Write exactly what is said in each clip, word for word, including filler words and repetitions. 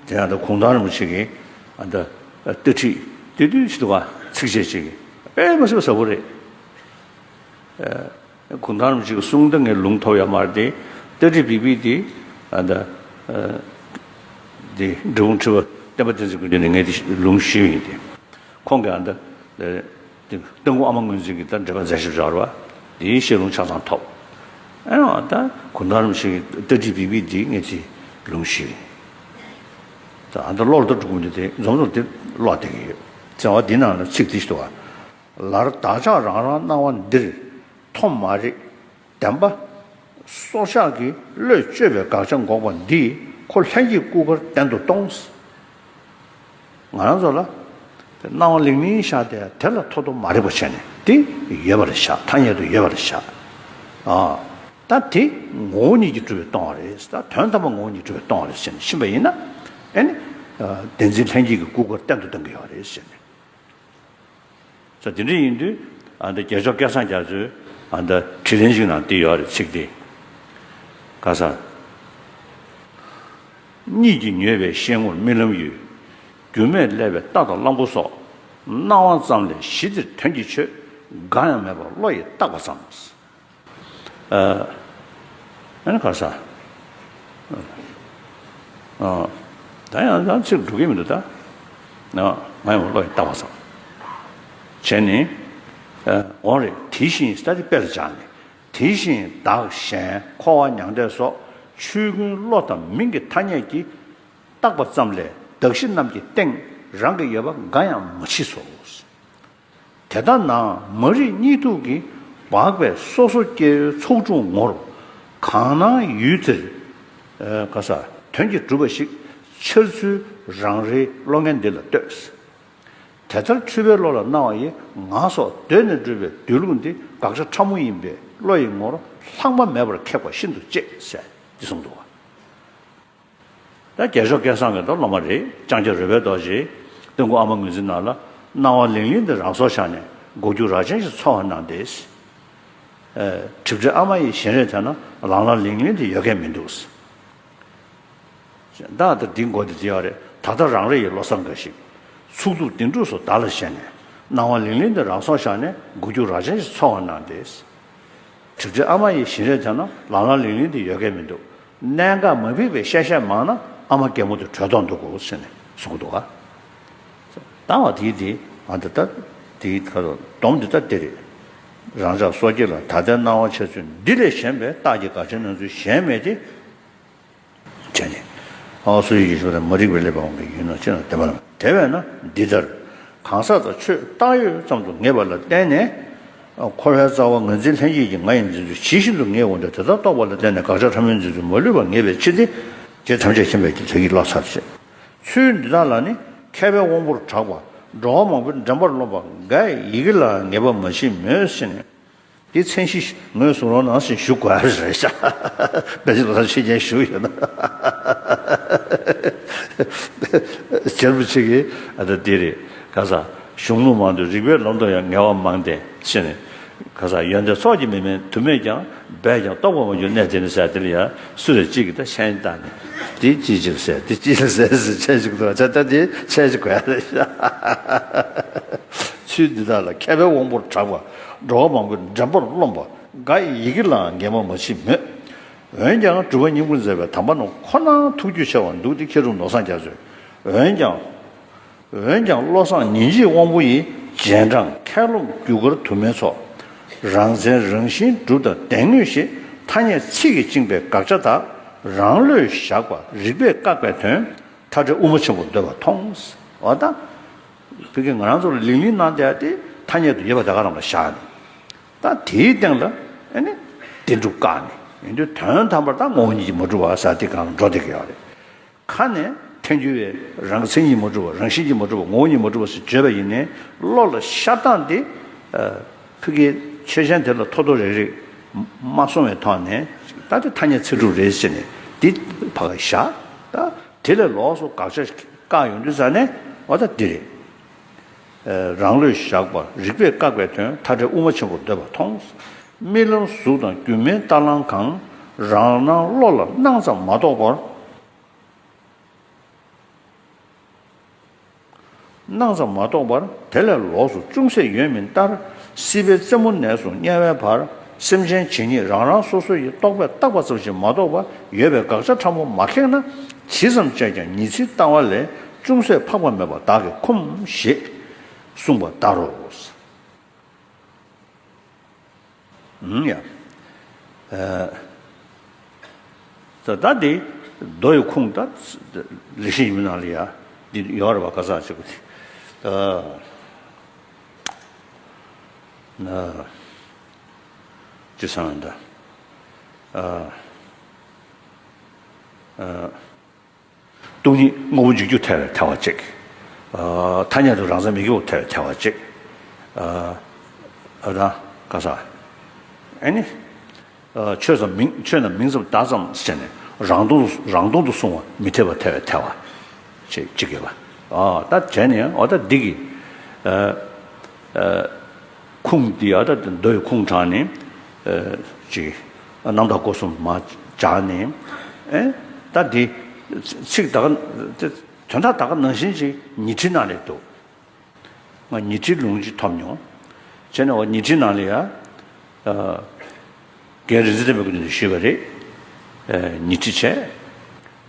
དེ་ཡང་ད་གུང་ཐང་རིན་པོ་ཆེ་གི་ཨ་ད་ལྟ་ཁྲིད་དེ་དུས་ཞིག་འདུག་ག་ཚིགས་བཅད་ཅིག་དཔེ་མི་སྲིད་པ་ཟབ་པོ་རེད། གུང་ཐང་རིན་པོ་ཆེ་གི་གསུང་དེ་ངས་ལུང་ཐོབ་ཡོད་མ་རེད་དེ། ལྟ་ཁྲིད་བི་བི་དེ་ཨ་ད་དེ་འབྲི་གུང་ཁྲི་པ་བསྟན་པ་བསྟན་འཛིན་དགེ་འདུན་ནས་ངས་དེ་ལུང་ཞུས་ཡིན་ཏེ། ཁོང་གིས་ཨ་ད་དེ་སྟོན་མགོན་ཨ་མ་ངོས་འཛིན་གྱི་ད་འགྲེལ་པ་མཛད་ཞབས་སྦྱོར་བ་དེའི་བཤད་ལུང་ཆ་ཚང་ཐོབ། ཨེ་ཡང་ད་གུང་ཐང་རིན་པོ་ཆེ་གི་ལྟ་ཁྲིད་བི་བི་དེ་ངས་དེ་ལུང་ཞུས་ཡིན། ད་ཨ་ད་བློ་ལ་ད་འགྲོ་གི་མི་འདུག་དེ་འཛོམས་འཛོམས་དེ་བློ་བདེ་གི་ཡོད། ཚེ་བ་འདི་ནང་ལ་ཚིག་འདི་ཞིག་འདུག་ག་ལར་བདག་ཅག་རང་རང་སྣང་བ་འདིར་ཐོམ་མ་རིག་བདེན་པ། སྲོག་ཆགས་ཀྱི་བློས་བཅོས་པའི་དགག་བྱ་འགོག་པ་འདིས་ཁོ་ལྷན་སྐྱེས་སྐུ་མཁར་བརྟན་དུ་གཏོང་། ང་རང་ཚོ་ལ་སྣང་བ་ལིང་ལིང་ཤར་ཏེ་དེ་ལ་ཐོག་ཐོག་མ་རིག་པ་བྱས་ནས་དེ་ཡོད་པ་ལ་བཞག་ཐ་སྙད་དུ་ཡོད་པ་ལ་བཞག་ཨ། ད་དེ་ངོ་བོ་ཉིད་ཀྱིས་གྲུབ་པའི་སྟོང་པ་རེད། ད་དོན་དམ་པ་ངོ་བོ་ཉིད་གྲུབ་པའི་སྟོང་པ་རེད་ཟེར་ནས་ཕྱིན་པ་ཡིན་ན། ཨེ་ནི། བདེན་འཛིན་ལྷན་སྐྱེས་ཀྱི་སྐུ་མཁར་བརྟན་དུ་གཏོང་གི་ཡོད་རེད་ཟེར་ནས། ས་དེ་འདྲ་ཡིན་དུས་ཨ་ད་རྒྱལ་མཆོག་སྐལ་བཟང་རྒྱ་མཚོས་ཨ་ད་དྲིས་ལན་ཞིག་ནང་འདི་ཡོད་རེད། ཚིག་འདི་ག་ས། གཉིད་ཀྱིས་མྱོས་པའི་ཤེལ་ངོར་རྨི་ལམ་ཡོད། རྒྱུ་མེད་བསླད་པའི་རྟ་དང་གླང་པོ་སོགས། སྣང་བ་ཙམ་ལས་གཞི་འདིར་དོན་གྱི་ཆོས། འགའ་ཡང་མེད་པར་བློ་ཡིས་བཏགས་པ་ཙམ། ཨ་ནི་ག་ས། ད་ཡང་ཡང་ཚིག་འགྲོ་གི་མི་འདུག་ད། ང་ཡང་བློ་ཡིས་བཏགས་པ་ཙམ། བྱས་ནས། འོང་རེད། དེ་བཞིན་ས་དེ་དཔེ་ལ་སྦྱར་ནས། དེ་བཞིན་བདག་གཞན་འཁོར་བ་མྱང་འདས་སོགས་ཆོས་ཀུན་བློ་དང་མིང་གི་ཐ་སྙད་ཀྱིས་བཏགས་པ་ཙམ་ལས་གདགས་གཞི་རྣམས་ཀྱི་སྟེང་རང་གི་ཡོད་པ་འགའ་ཡང་མ་མཆིས་སོ། དེ་ལྟ་ན་མ་རིག་གཉིད་འཐུག་གིས་སྦགས་པའི་སོ་སོ་སྐྱེ་བོའི་ཚོགས་དྲུག་ངོར་གང་སྣང་ཡུལ་དེར་ག་ས་དོན་གྱིས་གྲུབ་པ་ཞིག་འཆར་ཚུལ་རང་རེའི་བློ་ངན་འདི་ལ་ལྟོས། དེ་ལྟར་འཁྲུལ་པའི་བློ་ལ་སྣང་བ་ཡི་ང་སོགས་གདོད་ནས་གྲུབ་པའི་སྡོད་ལུགས་འདི་དགག་བྱ་ཕྲ་མོ་ཡིན་པས་བློ་ཡི་ངོར་ལྷག་མ་མེད་པར་ཁེགས་པ་ཤིན་ཏུ་གཅེས་ཟེར་འདི་གསུངས་འདུག་བ། ད་རྒྱལ་མཆོག་སྐལ་བཟང་གི་ད་སློབ་མ་རེད། ལྕང་སྐྱ་རོལ་པའི་རྡོ་རྗེ་སྟོན་མགོན་ཨ་མ་ངོས་འཛིན་ནང་ལ་སྣང་བ་ལིང་ལིང་འདི་རང་སྲོག་བཞག་ནས་འགུག་རྒྱུ་རྭ་ཅན་ཞིག་འཚོལ་བར་གནང་སྟེ། གྲིབ་བྲལ་ཨ་མ་ཡི་བཞིན་རས་དེ་ན་ལང་ལ་ལིང་ལིང་འདི་ཡོད་མཁན་མི་འདུག་ད་ལྟ་འདི་མགོ་འདི་བརྗེ་བ་རེད། ད་ལྟ་རང་རེ་ཡི་བློ་བཟང་འགའ་ཞིག་ཚུགས་ཐུབ་གདེང་གྲུགས་སུ་བདག་ལ་བཞེས་ནས་སྣང་བ་ལིང་ལིང་འདི་རང་སྲོག་བཞག་ནས་འགུག་རྒྱུ་རྭ་ཅན་ཞིག་འཚོལ་བར་གནང་སྟེ། གྲིབ་བྲལ་ཨ་མ་ཡི་བཞིན་རས་དེ་ན་ལང་ལ་ལིང་ལིང་འདི་ཡོད་མཁན་མི་འདུག་གནད་འགག་མ་ཕིགས་པའི་བཤད་བཤད་མང་ན་ཨ་མ་རྒན་མོ་དེ་བྲོས་ཐོག་འདུག་གོ་ཟེར་ནས་གསུང་གི་འདུག་ག་ད་བ་དེའི་དེ་ང་འདི་ལྟ་དེའི་ཁ་ལ་སྡོམ་འདི་ལྟ་དེ་རེད། རང་ཅག་སོ་སྐྱེ་ལ་ད་ལྟའི་སྣང་བ་འཆར་ཚུལ་འདི་ལས་གཞན་པའི་རྟགས་ཀྱི་དགག་བྱའི་སྣང་ཚུལ་གཞན་མེད་དེ། བྱས་ནས། ཨ་སོ་ཡི་ཡེ་ཤེས་པ་དང་མ་རིག་པའི་བསླད་པའང་གི་ཡུལ་ན་ཅི་ན་བདེན་པ་ལ། དེ་བས་ན་འདི་ལྟར་གང་ཟག་དང་ཆོས་བཏགས་ཡོད་ཙམ་དུ་ངེས་པ་ལ་བརྟེན་ནས། འཁོར་བའི་རྩ་བ་ངར་འཛིན་ལྷན་སྐྱེས་ཀྱི་ང་ཡི་འཛིན་ཚུལ་ཇི་བཞིན་དུ་ངེས་འོང་དུས་དེ་ལྟར་རྟོགས་པ་ལ་བརྟེན་ནས་དགག་བྱ་ཕྲ་མོའི་འཛིན་ཚུལ་མ་ལུས་པར་ངེས་པའི་ཕྱིར་ཏེ། རྗེ་ཐམས་ཅད་མཁྱེན་པའི་དོན་གྱི་བློ་ཚར་ཞེས། ཚུལ་འདི་དག་ལ་ནི་མཁས་པའི་དབང་པོར་གྲགས་པ་འགྲོ་བ་མང་པོའི་འདྲེན་པར་རློམ་པ་འགའ་ཡི་ཡི་གེ་ལའང་ངེས་པ་མ་མཆིས་མོད་ཟེར་ནས། དེ་མཚན་གཞི་ངོས་བཟུང་རོགས་གནང་ཞེས་ཞུ་དགོས་རེད་ཤག་དཔེ་ཆ་ལ་ཕྱི་རྒྱལ་བཞུགས་ཡོད་ན། རྒྱལ་པོ་ཆེ་གིས་ཨ་ད་འདི་རེད་ག་ས། གཞུང་ལུགས་མང་དུ་རིགས་པའི་ལམ་དུ་ཡང་ངལ་བ་མང་སྟེ་ཞེས་ནས། ག་ས་ཡོན་ཏན་ཚོགས་ཀྱིས་མི་དམན་དུ་མེད་ཀྱང་། འབད་ཀྱང་རྟོགས་པར་མ་གྱུར་གནས་དེ་ནི་ཟེར་དེ་ལ་ཡང་སུ་རེ་གཅིག་གིས་ད་མཆན་བཏང་ནས་འདི་ཅི་ཅིག་ཟེར་འདི་ཅི་ལ་ཟེར་ཟེར་མཆན་ཞིག་འདུག་ད་ད་འདི་མཆན་ཞིག་དགོས་རེད་ཤག་ཚུལ་འདི་དག་ལ་མཁས་པའི་དབང་པོར་གྲགས་པ་འགྲོ་བ་མང་པོའི་འདྲེན་པར་རློམ་པ་འགའ་ཡི་ཡི་གེ་ལའང་ངེས་པ་མ་མཆིས་མོད། འོན་ཀྱང་གྲུབ་པ་སྙིང་པོར་མཛད་པའི་དམ་པ་རྣམས་ཁོ་ནའང་ཐུགས་རྒྱུས་ཆེ་བར་འདུག་སྟེ་མཁས་གྲུབ་ནོར་བཟང་རྒྱ་མཚོས། འོན་ཀྱང་། འོན་ཀྱང་བློ་བཟང་ཉིན་བྱེད་དབང་པོ་ཡི་རྗེས་འབྲང་མཁས་རློམ་རྒྱུ་སྐར་དུ་མའི་ཚོགས། རང་མཚན་རང་བཞིན་གྲུབ་དང་ལྡན་དངོས་ཞེས་ཐ་སྙད་ཚིག་གིས་བཅིངས་པའི་དགག་བྱ་དག་རང་བློས་བཞག་པ་རིགས་པས་བཀག་པའི་དོན་མཐའ་བྲལ་དབུ་མ་ཆེན་པོར་འདོད་པ་མཐོང་། འོ་ད། བོད་ཀྱི་ང་རང་ཚོ་ལ་ལིང་ལིང་གནང་བསྡད་དེ་ཐ་སྙད་དུ་ཡོད་པ་དེ་ག་རང་ལ་བཞག་ནས། ད་དེའི་སྟེང་ལ་ཨ་ནི་བདེན་གྲུབ་བཀག་ནས་ཡིན་དུས་དོན་དམ་པར་ད་ངོ་བོ་ཉིད་ཀྱིས་མ་གྲུབ་པ་ཟེར་དེ་གང་འགྲོ་བསྡད་ཀྱི་ཡོད་རེད། ཁ་ནས་ཐལ་འགྱུར་བའི་རང་གི་མཚན་ཉིད་མ་གྲུབ་པ་རང་བཞིན་གྱིས་མ་གྲུབ་པ་ངོ་བོ་ཉིད་མ་གྲུབ་པ་ཟེར་བརྗོད་པ་ཡིན་ནའི་བློ་ལ་ཤར་སྟངས་དེ། ཕ་གིའི་ཆོས་ཅན་དེ་ལ་ཐོ་ཐོ་རེག་རེག་མ་སོང་བའི་ཐོག་ནས་ད་དེ་ཐ་སྙད་ཚིག་གྲུབ་རེད་ཟེར་ནས་འདི་ཕ་ག་བཞག་ད་དེ་ལས་ལོགས་སུ་དགག་བྱ་བཀག་ཡོང་དུས་ཙ་ནས་འོ་ད་འདི་རེད། རང་བློས་བཞག་པ་རིགས་པས་བཀག་པའི་དོན་མཐའ་བྲལ་དབུ་མ་ཆེན་པོར་འདོད་པ་མཐོང་། རྨི་ལམ་གཟུགས་དང་སྒྱུ་མའི་རྟ་གླང་གང་། རང་སྣང་བློ་ལ་སྣང་ཙམ་མ་གཏོགས་པར། སྣང་ཙམ་མ་གཏོགས་པར། དེ་ལས་ལོགས་སུ་ཅུང་ཟད་ཡོད་མིན་ལྟར། སྲིད་པའི་རྩེ་མོ་ནས་བཟུང་དམྱལ་བའི་བར། སེམས་ཅན་ཇི་སྙེད་རང་རང་སོ་སོ་ཡི་རྟོག་པས་བཏགས་པ་ཙམ་ཞིག་མ་གཏོགས་པ་ཡོད་པའི་དགག་བྱ་ཕྲ་མོ་མ་ཁེགས་ན། ཇི་ཙམ་དཔྱད་ཀྱང་ཉི་ཚེའི་ལྟ་བ་ལས་ཅུང་ཟད་འཕགས་པ་མེད་པ་བདག་གིས་ཁུམས་ཞེས་གསུངས་པ་ལྟར་རོ། ཨུམ་ཡ། ཨ། ད་ད་འདི་མདོ་ཡི་ཁུངས་ད་ལེགས་བཤད་ཡིན་ནང་ལ་ཡ་འདི་ཡོད་རེད་བ། ག་ས་ཅིག་གི་ཨ་ན་ཅི་ས་ན་ད་ཨ་ཨ། སྟོང་ཉིད་དངོས་པོ་འཇིག་རྒྱུ་ཐལ་བའི་ཐལ་བ་གཅིག་ཨ། ཐ་སྙད་དུ་རང་མཚན་མི་སྐྱེ་བ་ཐལ་བའི་ཐལ་བ་གཅིག་ཨ། ཨ་དང་ག་ས། ཨ་ནི། ཨ། ཆོས་སམ་མིང་། ཆོས་རྣམས་མིང་ཙམ་བརྡ་ཙམ་ཟེར་ནས་རང་སྟོང་དུ། རང་སྟོང་དུ་གསུང་བ་མི་འཐད་པ་ཐལ་བའི་ཐལ་བ་གཅིག་གཅིག་ཡོད་པ། ཨ། ད་བྱས་ནས་འོ་ད་འདི་གི་ཨ། ཨ། ཁུངས་འདི་ཨ་ད་མདོ་ཡི་ཁུངས་དྲངས་ནས་ཨ་ཅིག་རྣམ་དག་སྒོ་གསུམ་མར་སྦྱར་ནས་ཨེ་ད་འདི་ཚིག་ད་ག་དོན་དག་ད་ག་ནང་བཞིན་ཅིག་ཉི་ཁྲི་ནང་ལས་འདུག་ང་ཉི་ཁྲིའི་ལུང་ཅིག་ཐོབ་མྱོང་། བྱས་ནས་འོ་ཉི་ཁྲིའི་ནང་ལ་ཡ་ཨ། རྒན་རིག་འཛིན་བསྟན་པའི་སྐུ་མདུན་གྱིས་ཞུས་པ་རེད། ཨ། ཉི་ཁྲི་བྱས།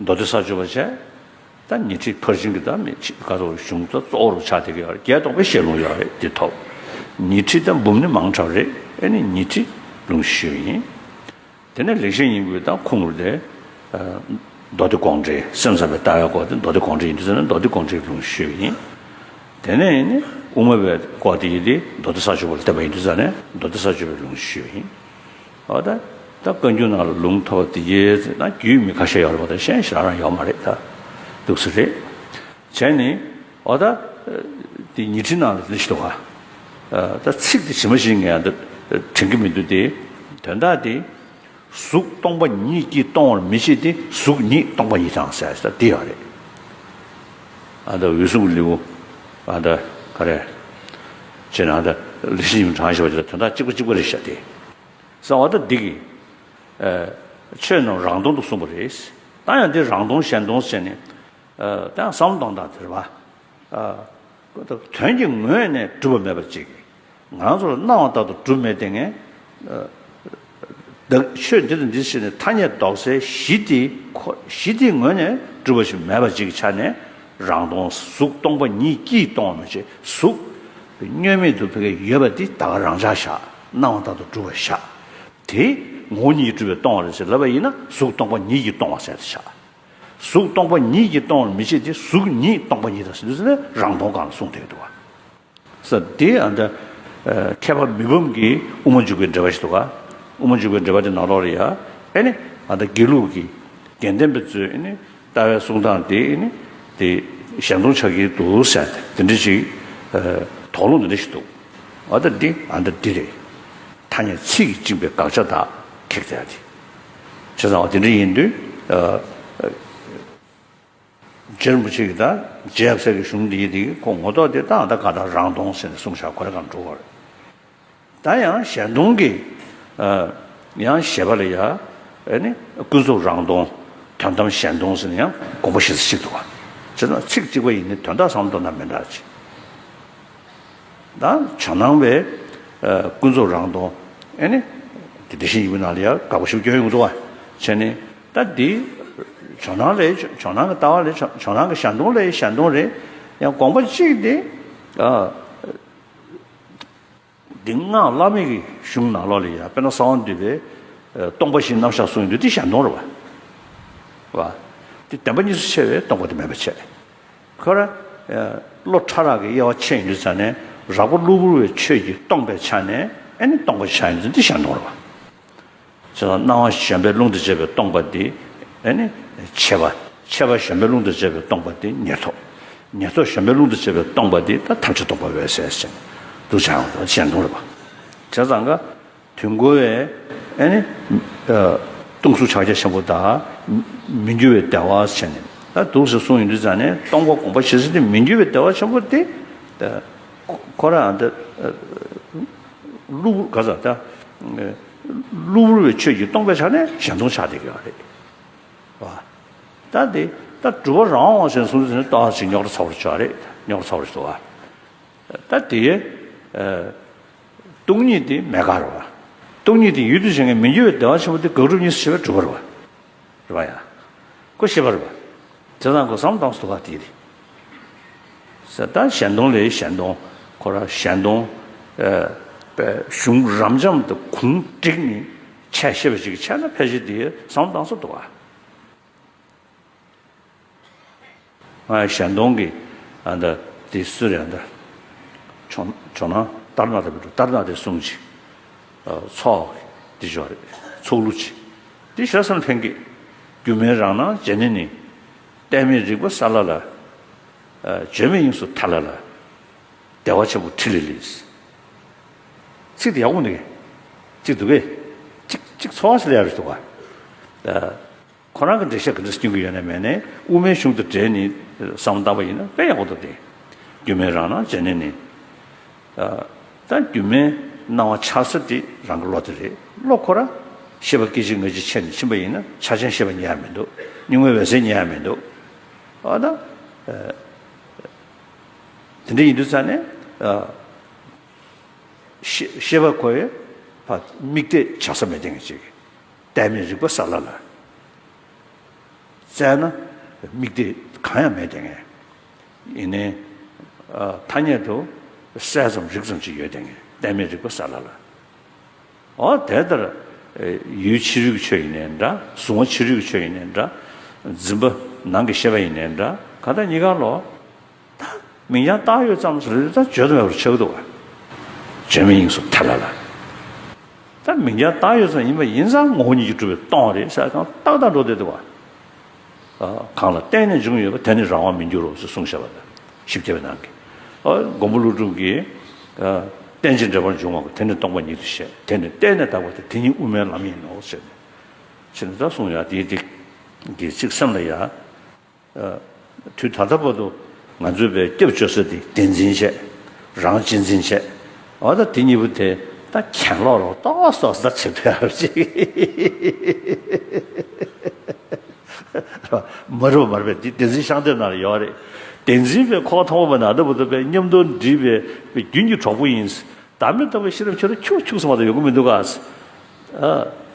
མདོ་སྡེ་ས་བཅུ་པ་བྱས། ད་ཉི་ཁྲི་ཕར་ཕྱིན་གྱི་ད་མི་ཅིག་ག་རེ་གཞུང་ད་གཙོ་བོར་ཆགས་བསྡད་ཀྱི་ཡོད་རེད། བརྒྱད་སྟོང་པའི་བཤད་ལུང་ཡོད་རེད། འདི་ཐོབ། ཉི་ཁྲི་ད་འབུམ་ནི་མང་དྲགས་རེད། ཨེ་ནི་ཉི་ཁྲི་ལུང་ཞུས་ཡིན། དེ་ནས་ལེགས་བཤད་སྙིང་པོའི་ད་ཁུངས་རུ་དེ་ཨ། མདོ་སྡེ་དགོངས་འགྲེལ། སེམས་ཙམ་པའི་ལྟ་བའི་སྐོར་དེ་མདོ་སྡེ་དགོངས་འགྲེལ་ཡིན་དུས་ཙ་ནས་མདོ་སྡེ་དགོངས་འགྲེལ་ལུང་ཞུས་ཡིན། དེ་ནས་ནི་དབུ་མ་པའི་སྐོར་དེ་ཡིན་ཏེ་མདོ་སྡེ་ས་བཅུ་པ་ལ་བརྟེན་པ་ཡིན་དུས་ཙ་ནས་མདོ་སྡེ་ས་བཅུ་པའི་ལུང་ཞུས་ཡིན། འོ་ད་ད་བཀའ་འགྱུར་ནང་ལ་ལུང་ཐོབ་པ་དེ་ཡས་ན་རྒྱུད་མི་ཁ་ཤས་ཡོད་རེད་པ། ད་གཞན་ཞེ་དྲག་རང་ཡོད་མ་རེད། ད་འདུག་སེ་རེད། བྱས་ནི་འོ་ད་དེ་ཉི་ཁྲི་ནང་ལ་དེ་ཞིག་འདུག་ག་ད་ཚིག་དེ་ཇི་མ་ཇི་བཞིན་ངས་ད་དྲན་གྱི་མི་འདུག་སྟེ། དོན་དག་དེ། གཟུགས་སྟོང་པ་ཉིད་ཀྱིས་སྟོང་བར་མི་བྱེད་དེ། གཟུགས་ཉིད་སྟོང་པ་ཉིད་དང་ཟེར་ས་དེ་ཡོད་རེད། ཨ་ད་འོད་སྲུང་གི་ལེའུ་ཨ་ད་ག་རེ་བྱས་ན་ཨ་ད་ལེགས་བཤད་སྙིང་པོ་དྲངས་བཞག་པ་ཅིག་ལ་དོན་དག་གཅིག་པ་གཅིག་པ་རེད་བཞག་སྟེ། ས་འོ་ད་འདི་གི་ཨ་ཆོས་རྣམས་རང་སྟོང་དུ་གསུངས་པ་རེད། ད་ཡང་འདི་རང་སྟོང་གཞན་སྟོང་ཟེར་ནས་ཨ་ད་ཡང་བསམ་བློ་གཏོང་སྟངས་དེ་རེད་པ། ཨ། དོན་གྱི་ངོས་ནས་གྲུབ་པ་མེད་པ་ཅིག་ང་རང་ཚོ་ལ་སྣང་བ་ལྟར་དུ་གྲུབ་མེད་དེ་ངས། ཨ། བདག་ཆོས་འདི་དང་འདི་ཟེར་ནས་ཐ་སྙད་འདོགས་སའི་གཞི་དེ་ཁོ། གཞི་དེའི་ངོས་ནས་གྲུབ་པ་ཞིག་མེད་པ་ཅིག་གི་ཆ་ནས་རང་སྟོང་གཟུགས་སྟོང་པ་ཉིད་ཀྱིས་སྟོང་བ་མ་བྱས། གཟུགས་བརྙོས་མེད་དུ་ཕ་གིར་ཡོད་པ་འདི་ད་ག་རང་འཇགས་བཞག་སྣང་བ་ལྟར་དུ་གྲུབ་པ་བཞག་དེ་ངོ་བོ་ཉིད་ཀྱིས་གྲུབ་པས་སྟོང་བ་རེད་ཟེར་ལབ་པ་ཡིན་ན་གཟུགས་སྟོང་པ་ཉིད་ཀྱིས་སྟོང་བ་ཟེར་དེ་བཞག་གཟུགས་སྟོང་པ་ཉིད་ཀྱིས་སྟོང་བར་མི་བྱེད་དེ། གཟུགས་ཉིད་སྟོང་པ་ཉིད་དང་ཟེར་དུས་ཙ་ནས་རང་སྟོང་སྒང་ལ་གསུངས་བསྡད་འདུག་བ། ས་དེ་ཨ་ད་མཁས་པ་མི་ཕམ་གྱིས་དབུ་མ་འཇུག་པའི་འགྲེལ་པ་ཞིག་འདུག་ག་དབུ་མ་འཇུག་པའི་འགྲེལ་པ་དེ་ནང་ལོགས་ལ་ཡ་ཨེ་ནི་ཨ་ད་དགེ་ལུགས་ཀྱི་དགེ་ལྡན་པ་ཚོའི་ཨེ་ནི་ལྟ་བའི་གསུང་སྟངས་དེ་ཨེ་ནི་དེ་གཞན་སྟོང་ཆགས་ཀྱི་འདུག་ཟེར་དེ་འདྲ་ཞིག་དོགས་སློང་དེ་འདྲ་ཞིག་འདུག་ཨ་ད་འདི་ཨ་ད་འདི་རེད། ཐ་སྙད་ཚིག་གིས་བཅིངས་པའི་དགག་བྱ་དག་ཁེགས་བསྡད་ཡ་དེ། བྱས་ཙང་བ་དེ་འདྲ་ཡིན་དུས་ཨ། རྗེ་རིན་པོ་ཆེ་གིས་ད་རྗེ་ཡབ་སྲས་ཀྱི་གཞུང་འདི་ཡི་དེ་ཁོ་ངོ་ཐོག་དེ་ད་ད་ག་ད་རང་སྟོང་ཟེར་ནས་གསུངས་བཞག་ཁོ་རེ་གང་འགྲོ་བར། ད་ཡང་གཞན་སྟོང་གི་ཨ། ཡང་ཞེས་པ་ལ་ཡ་ཨེ་ནི་ཀུན་རྫོབ་རང་སྟོང་། དོན་དམ་གཞན་སྟོང་ཟེར་ནས་ཡང་དགོངས་པ་བཞེས་ས་ཞིག་འདུག་བ། བྱས་ཙང་ཚིག་གཅིག་པ་ཡིན་ནི་དོན་དག་བསམ་བློ་གཏོང་ན་མི་འདྲ་ཅིག་ད་ཇོ་ནང་བས་ཨ། ཀུན་རྫོབ་རང་སྟོང་ཨེ་ནི་དེ་དེ་བཞིན་ཡིན་པའི་ནང་ལ་ཡང་དགག་པ་ཞིབ་སྐྱོན་ཡོང་གི་འདུག་བ། བྱས་ནས་ད་འདི་ཇོ་ནང་ལས་ཇོ་ནང་གི་ལྟ་བ་ལས་ཇོ་ནང་གི་གཞན་སྟོང་ལས་གཞན་སྟོང་རེད། ཡང་དགོངས་པ་གཅིག་དེ་ཨ། འདི་སྔགས་བླ་མེད་ཀྱི་གཞུང་ནང་ལོགས་ལ་ཡང་དཔེར་ན་གསང་བ་འདུས་པའི་ཨ། སྟོང་པ་བཞིའི་རྣམ་གཞག་གསུངས་ཡོང་དུས་འདི་གཞན་སྟོང་རེད་བ། བ། འདི་བདེན་པ་གཉིས་སུ་ཕྱེ་བས་སྟོང་པ་དེ་མེད་པར་བྱས། ཁོ་ར། ཨ། བློ་ཕྲ་རགས་ཀྱི་དབྱེ་བ་ཕྱེ་ཡོང་དུས་ཙ་ནས་རགས་པ་གློ་བུར་བའི་ཆོས་ཀྱིས་སྟོང་པའི་ཆ་ནས་ཨེ་ནི་སྟོང་པ་ཆགས་ཡོང་དུས་འདི་གཞན་སྟོང་རེད་བ། བྱས་ཙང་སྣང་བ་གཞན་པའི་རླུང་དང་བཅས་པའི་སྟོང་པ་འདི་ཨེ་ནི་ཕྱེ་བ། ཕྱེ་བ་གཞན་པའི་རླུང་དང་བཅས་པའི་སྟོང་པ་འདི་ཉེར་ཐོབ། ཉེར་ཐོབ་གཞན་པའི་རླུང་དང་བཅས་པའི་སྟོང་པ་འདི་ད་ཐམས་ཅད་སྟོང་པ་འོད་གསལ་ཟེར་འདུག་བྱ་ཡང་གཞན་སྟོང་རེད་པ། བྱས་ཙང་ཀ་དུས་འཁོར་བའི་ཨེ་ནི་ཨ། སྟོང་གཟུགས་ཕྱག་རྒྱ་ཆེན་པོ་དང་མི་འགྱུར་བའི་བདེ་བ་ཟེར་ནས་ད་འདུག་སེ་གསུངས་ཡོང་དུས་ཙ་ནས་སྟོང་པ་དགོངས་པ་ཞེས་ཟེར་ཏེ་མི་འགྱུར་བའི་བདེ་བ་ཆེན་པོ་དེ་ཁོ་རང་ད་གློ་བུར་ག་ས་ད་གློ་བུར་བའི་ཆོས་ཀྱིས་སྟོང་པའི་ཆ་ནས་གཞན་སྟོང་ཆགས་བསྡད་ཀྱི་ཡོད་རེད་བ། ད་དེ་ ད་གྲུབ་པ་རང་དབང་ཟེར་གསུངས་ཟིན་ཏོག་ཅིག་རྙོག་དྲ་ཚ་བོར་བྱུང་བ་རེད། རྙོག་དྲ་ཚ་བོར་བྱུང་བ། ད་དེ་སྟོང་ཉིད་དེ་མེད་ཀ་རེད་བ། སྟོང་ཉིད་དེ་ཡུལ་དུ་བྱེད་མཁན་མི་འགྱུར་བའི་བདེ་བ་ཆེན་པོ་དེ་དགག་སྒྲུབ་གཉིས་སུ་ཕྱེ་བས་གྲུབ་པ་རེད་བ། རེད་བ་ཡ། ཁོ་ཤེས་པ་རེད་བ། དེ་ཙང་ཁོ་བསམ་བློ་བཏང་སྲོལ་བ་དེ་རེད། ཟེར་ད་གཞན་སྟོང་ལས་གཞན་སྟོང་། ཁོ་ར་གཞན་སྟོང་། ཨ། པའི་གཞུང་རབ་འབྱམས་དང་གུང་བསྒྲིགས་ནས་འཆད་ཤེས་པ་ཞིག་འཆད་ན་ཕལ་ཆེར་དེ་བསམ་བློ་བཏང་སྲོལ་འདུག་བ། ང་གཞན་སྟོང་གི་ཨ་ད་དེ་སུ་རེད་ཨ་ད། ཇོ་ཇོ་ནང་ལྟར་སྣང་དང་མི་འགྲོ་ལྟར་སྣང་དེ་གསུངས་ཅིག་ཨ། ཚོགས་དེ་ཞོ་རེད། ཚོགས་གླུ་ཅིག་དེ་ཞོ་བསམ་ལ་ཕན་གི། སྒྱུ་མའི་རང་སྣང་བྱས་ནས་ནི། གཏད་མེད་རིག་པ་ས་ལ་ལ། ཨ། བརྗོད་མེད་དབྱིངས་སུ་ཐལ་ལ་ལ། བདེ་བ་ཆེན་པོ་ཕྲིན་ལས་ལས། ཚིག་དེ་ཡག་པོ་འདུག་གས། གཅིག་འདུག་གས། གཅིག་གཅིག་ཚོར་བ་ཞིག་སླེབས་ཡ་རེད་འདུག་ག་ཨ། ཁོ་རང་གི་འགྲེལ་བཤད་ག་འདྲ་སྐྱོན་གྱི་ཡོད་ན་མེད་ནའི་དབུ་མའི་གཞུང་དང་འབྲེལ་ནས་བསམ་བློ་བཏང་པ་ཡིན་ན་དཔེ་ཡག་པོ་འདུག་སྟེ། སྒྱུ་མའི་རང་སྣང་བྱས་ནས་ནི། ཨ། ད་སྒྱུ་མའི་སྣང་བ་འཆར་ས་དེ་རང་གི་བློ་དེ་རེད། བློ་ཁོ་ར་ཤེས་པ་སྐད་ཅིག་ངེས་ཅིག་ཕྱེ་ནས་ཕྱིན་པ་ཡིན་ན་ཆ་ཅན་ཤེས་པ་རྙེད་ཡ་མི་འདུག་སྙིང་བོའི་འོད་གསལ་རྙེད་ཡ་མི་འདུག་ཨ་ད། ཨ། དེ་འདྲ་ཡིན་དུས་ཙང་ནས། ཨ། ཤེས་ཤེས་པ་ཁོ་ཡི་ཕ་དམིགས་གཏད་བྱ་ས་མེད་དེ་ངེས་ཅིག་གཏད་མེད་རིག་པ་ས་ལ་ལ། བཙལ་ན་མིག་དེ་གང་ཡང་མེད་དེ་ངས། ཡིན་ནའི་ཨ། ཐ་སྙད་དུ་གསལ་ཙམ་རིག་ཙམ་ཅིག་ཡོད་དེ་ངས་གཏད་མེད་རིག་པ་ས་ལ་ལ། འོ་དེ་ལྟར་ཡུལ་ཕྱི་རོལ་གྱི་ཆོས་ཡིན་ནའི་འདྲ། གཟུང་བ་ཕྱི་རོལ་གྱི་ཆོས་ཡིན་ནའི་འདྲ། འཛིན་པ་ནང་གི་ཤེས་པ་ཡིན་ནའི་འདྲ། གང་ལྟར་གཉིས་ཀ་ལོ། ད་མིང་རྐྱང་བཏགས་ཡོད་ཙམ་ཞིག་ལ་ད་བརྗོད་དུ་མེད་པར་ཆགས་འདུག་བ། བརྗོད་མེད་དབྱིངས་སུ་ཐལ་ལ་ལ། ད་མིང་རྐྱང་བཏགས་ཡོད་ཙམ་ཡིན་པ་ཡིན་ཙང་ངོ་བོ་ཉིད་ཀྱིས་གྲུབ་པའི་སྟོང་རེད་ཟེར་གང་ཏག་ཏག་འགྲོ་བསྡད་འདུག་བ། ཨ། གང་ལ་བརྟེན་ནས་འབྱུང་ཡོད་པ་དེ་ནི་རང་དབང་མི་འགྱུར་རོ་ཞེས་གསུངས་བཞག་པ་དང་། ཞིབ་རྒྱས་པའི་ནང་གི། ཨ། མགོན་པོ་ཀླུ་སྒྲུབ་ཀྱིས། ཨ། རྟེན་ཅིང་འབྲེལ་པར་འབྱུང་བ་དེ་ནི་སྟོང་པ་ཉིད་དུ་བཤད། དེ་ནི་བརྟེན་ནས་དག་པ་དེ་དེ་ཉིད་དབུ་མའི་ལམ་ཡིན་ནོ་ཞེས་ནས། ཞེས་ནས་ད་གསུངས་ཡ་དེ་དེ་གི་གཅིག་སེམས་ལ་ཡ། ཨ། དུས་ད་ལྟ་བར་དུ་ང་ཚོས་པའི་སྐྱབས་བཅོལ་ས་དེ་བདེན་འཛིན་བྱས། རང་གཅེས་འཛིན་བྱས། འོ་ད་དེ་གཉིས་པོ་དེ་ད་གྱེན་ལོག་ལོག་ཏོག་ཙམ་ད་བྱེད་ཐུབ་ཡ་ཅིག་མ་རེད་པ། མ་རེད་པས། འདི་བདེན་འཛིན་ཤར་འདེབས་ནང་ལ་ཡོད་རེད། བདེན་འཛིན་པའི་ཁོག་ཐོག་པ་ན་ད་བུ་ད་པའི་མཉམ་དུ་འདྲིས་པའི་པའི་རྒྱུན་གྱི་གྲོགས་པོ་ཡིན། བདག་མེད་རྟོགས་པའི་ཤེས་རབ་ཁྱོད་ལ་ཁྱུག་ཁྱུག་ཙམ་མ་གཏོགས་ཡོང་གི་མི་འདུག་ག་ཨ།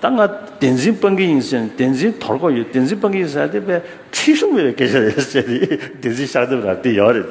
ད་ང་བདེན་འཛིན་སྤང་གི་ཡིན་ཟེར་ནས་བདེན་འཛིན་དོར་གོ་ཡོད། བདེན་འཛིན་སྤང་གི་ཡིན་ཟེར་དེ་པའི་ཁྲིད་གཞུང་མེད་པའི་སྐད་ཆ་རེད་ཟེར་ཏེ། བདེན་འཛིན་ཤར་འདེབས་ནང་དེ་ཡོད་རེད།